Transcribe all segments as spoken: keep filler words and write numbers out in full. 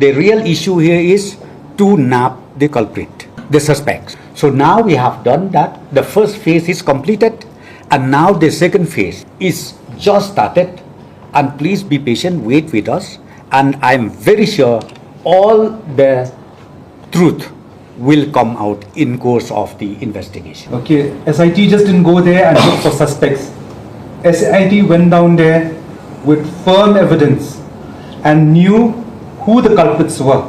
The real issue here is to nab the culprit, the suspects. So now we have done that. The first phase is completed, and now the second phase is just started. And please be patient, wait with us, and I'm very sure all the truth will come out in course of the investigation. Okay, S I T just didn't go there and look for suspects. S I T went down there with firm evidence and knew who the culprits were.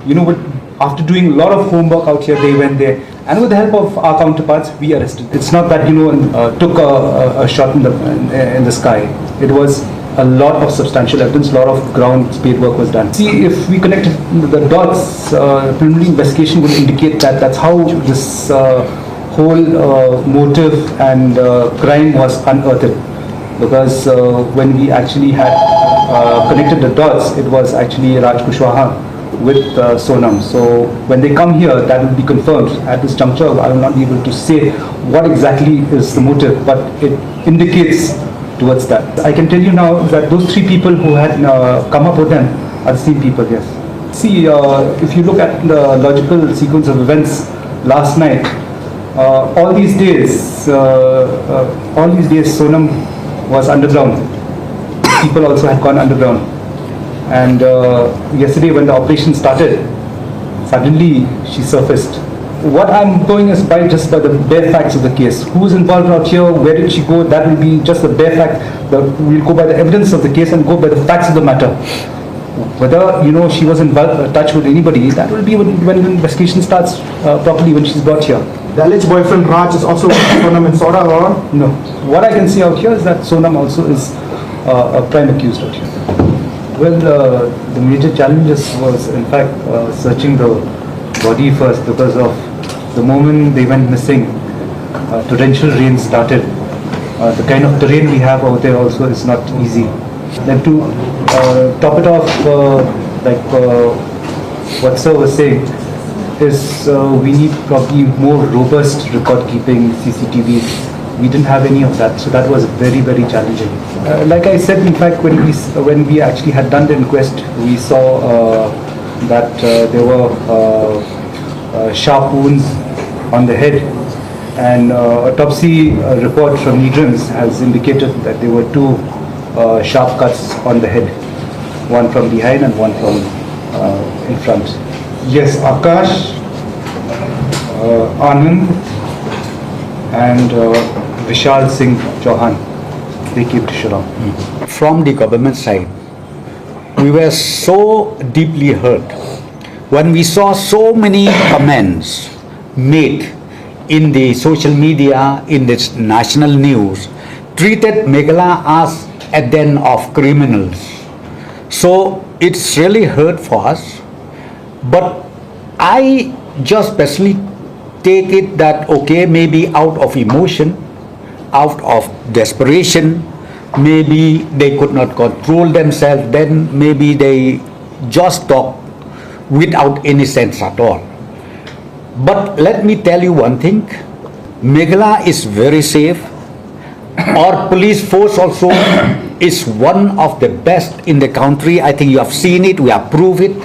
You know, with, after doing a lot of homework out here, they went there, and with the help of our counterparts, we arrested. It's not that, you know, uh, took a, a, a shot in the in, in the sky. It was a lot of substantial evidence, a lot of ground spade work was done. See, if we connect the dots, uh, preliminary investigation would indicate that that's how this uh, whole uh, motive and uh, crime was unearthed. Because uh, when we actually had uh, connected the dots, it was actually Raj Kushwaha with uh, Sonam. So when they come here, that will be confirmed. At this juncture, I will not be able to say what exactly is the motive, but it indicates towards that. I can tell you now that those three people who had uh, come up with them are the same people, yes. See, uh, if you look at the logical sequence of events last night, uh, all these days, uh, uh, all these days, Sonam was underground. People also had gone underground. And uh, yesterday, when the operation started, suddenly she surfaced. What I'm going is by just by the bare facts of the case. Who's involved out here? Where did she go? That will be just the bare fact. The, we'll go by the evidence of the case and go by the facts of the matter. Whether, you know, she was in bu- touch with anybody, that will be when, when the investigation starts uh, properly, when she's brought here. The alleged boyfriend Raj is also Sonam and Sora, or? No. What I can see out here is that Sonam also is uh, a prime accused out here. Well, uh, the major challenges was, in fact, uh, searching the body first, because of the moment they went missing, uh, torrential rain started. Uh, the kind of terrain we have out there also is not easy. Then to uh, top it off, uh, like uh, what sir was saying, is uh, we need probably more robust record keeping, C C T Vs. We didn't have any of that, so that was very, very challenging. Uh, like I said, in fact, when we s- when we actually had done the inquest, we saw uh, that uh, there were uh, uh, sharp wounds on the head, and uh, autopsy uh, report from NEIDRIMS has indicated that there were two uh, sharp cuts on the head, one from behind and one from uh, in front. Yes, Akash, uh, Anand, and uh, Vishal Singh Chauhan, they came to Shillong. From the government side, we were so deeply hurt when we saw so many comments made in the social media, in the national news, treated Meghalaya as a den of criminals. So it's really hurt for us. But I just personally take it that, okay, maybe out of emotion, out of desperation, maybe they could not control themselves, then maybe they just talk without any sense at all. But let me tell you one thing, Meghalaya is very safe. Our police force also is one of the best in the country. I think you have seen it, we approve it.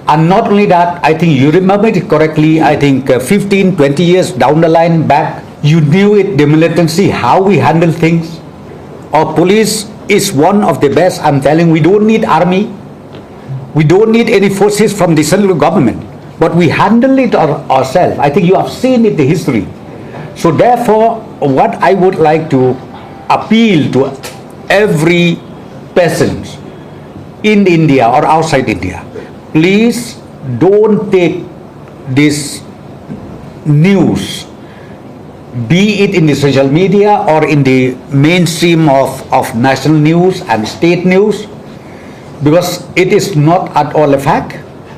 And not only that, I think you remember it correctly, I think uh, fifteen, twenty years down the line back, you knew it, the militancy, how we handle things. Our police is one of the best. I'm telling, we don't need army. We don't need any forces from the central government, but we handle it our, ourselves. I think you have seen it, the history. So therefore, what I would like to appeal to every person in India or outside India, please don't take this news, be it in the social media or in the mainstream of, of national news and state news, because it is not at all a fact,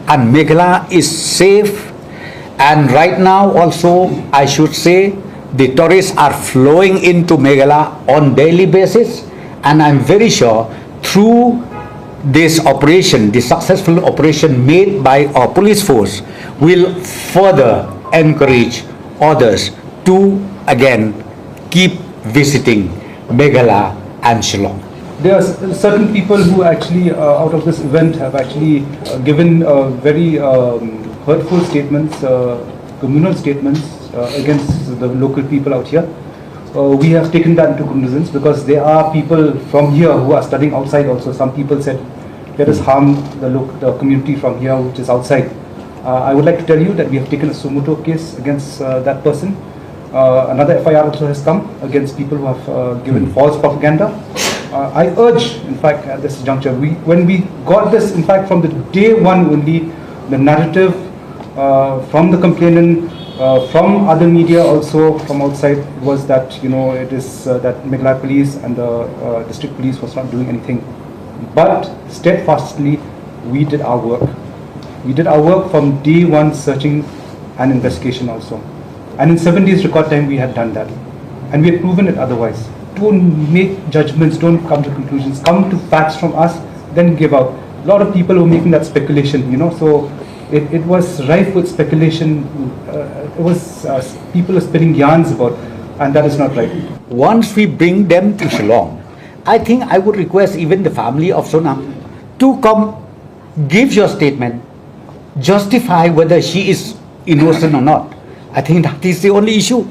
and Meghalaya is safe. And right now also, I should say, the tourists are flowing into Meghalaya on daily basis, and I'm very sure through this operation, the successful operation made by our police force, will further encourage others to again keep visiting Meghalaya and Shillong. There are s- certain people who actually, uh, out of this event, have actually uh, given uh, very um, hurtful statements, uh, communal statements uh, against the local people out here. Uh, we have taken that into cognizance because there are people from here who are studying outside also. Some people said, "Let us harm the, loc- the community from here, which is outside." Uh, I would like to tell you that we have taken a suo motu case against uh, that person. Uh, another F I R also has come against people who have uh, given false propaganda. Uh, I urge, in fact, at this juncture, we, when we got this, in fact, from the day one only, the narrative uh, from the complainant, uh, from other media also, from outside, was that, you know, it is uh, that Meghalaya police and the uh, district police was not doing anything. But steadfastly, we did our work. We did our work from day one, searching and investigation also. And in seven days record time, we had done that. And we had proven it otherwise. Don't make judgments, don't come to conclusions. Come to facts from us, then give out. A lot of people were making that speculation, you know. So it, it was rife with speculation. Uh, it was uh, people were spinning yarns about, and that is not right. Once we bring them to Shillong, I think I would request even the family of Sonam to come, give your statement, justify whether she is innocent or not. I think that is the only issue.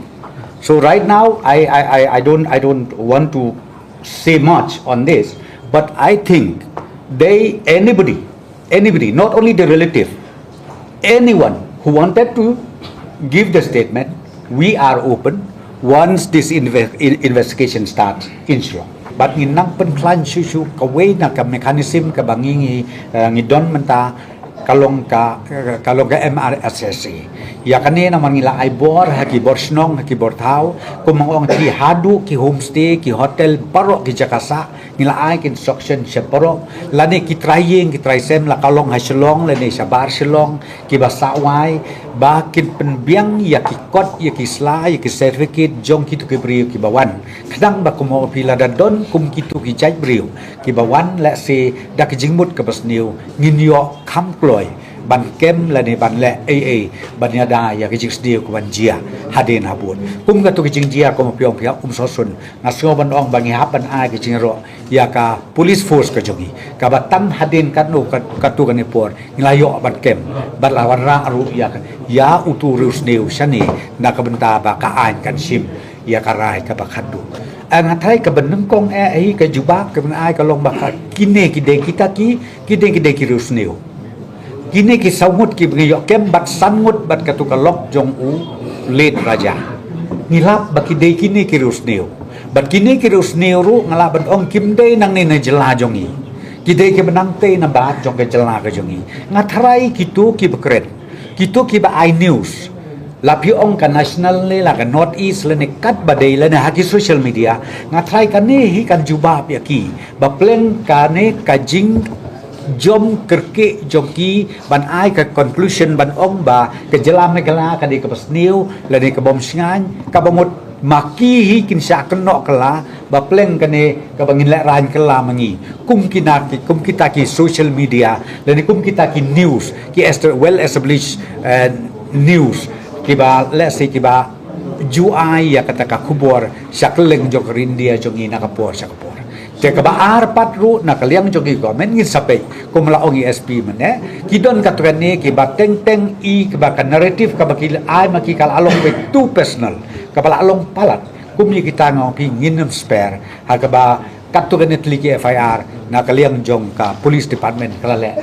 So right now, I, I, I, I don't I don't want to say much on this, but I think they anybody anybody, not only the relative, anyone who wanted to give the statement, we are open once this inve- in- investigation starts in Shillong. But ngin nang pynkhlaiñ shuh shuh kawei na ka mechanism kaba ngi ngi uh, ngi don mynta ka long ka ka long ka M R S S A. Ïa kane namar ngi la ai bor ha ki bor shnong ha ki bor thaw, kum ma nga ong, ki haduh ki homestay, ki hotel, baroh ki jaka sah ngi la ai ki instruction sha baroh, lane ki trai ïing ki trai sem, la ka long ha Shillong lane shabar Shillong, kiba sah wai, ba kin pynbiang ïa ki kot, ïa ki sla, ïa ki certificate jong kito ki briew kiba wan. Khnang ba kumno phi, lada don kum kito ki jait briew kiba wan, lehse da ki jingmut kaba sniew, ngin ïoh kham kloi ban kem lane ban leh ei ei ban ïada ïa ki jingsniew kiban jia hadien habud. Kum kato ki jingjia, kum phi ong, phi ong, um sosun, nga sngew ban ong ba ngi hap ban ai ki jingïaroh ïa ka police force ka jong ngi, kaba tang hadien katno kat- kato kane por ngi la ïoh ban kem, bad la wanrah ruh ïa ka, ïa uto u riewsniew shane na ka bynta ba ka aiñ kan shim ïa ka rai kaba khatduh. Nga tharai kaba nyngkong eh hi ka jubab kaban ai ka long ba ka, kine ki dei kita ki, kine ki dei ki riewsniew. Kine ki saw ngut kiba ngi ïoh kem bad san ngut bad kato ka lok jong u late Raja. Ngi lap ba ki dei kine ki riewsniew. Bad kine ki riewsniew ruh nga lah ban ong kim dei nangne na jylla jong ngi. Ki dei kiba nangtei na bad jong ka jylla ka jong ngi. Nga tharai kito kiba kren, kito kiba ai news, la phi ong ka national ne la ka North East lane katba dei lane ha ki social media, nga tharai kane hi kan jubab ïa ki ba pleng kane ka jing jom kyrkieh jong ki ban ai ka conclusion ban ong ba ka jylla Meghalaya ka dei kaba sniew lane ka bym shngaiñ, kaba mut ma ki hi kin shah kynnoh kylla ba pleng kane kaba ngin lehraiñ kylla ma ngi. Kum kina ki, kum kita ki social media lane kum kita ki news, ki esta- well established uh, news kiba, let's say, kiba ju ai ïa kata ka khubor sha kylleng jong ka ri India jong ngi na ka por sha ka por. Te kaba ar pat ruh na ka liang jong ngi government ngin sa peit, kum la ong i S P mynne, ki don kato kane kiba teng teng i kaba ka narrative kaba ki ai ma ki ka la long beit too personal, kaba la long palat. Kum ïa kita nga ong phi ngin ym spare ha kaba kato kane tylli ki F I R na ka liang jong ka police department ka la leh.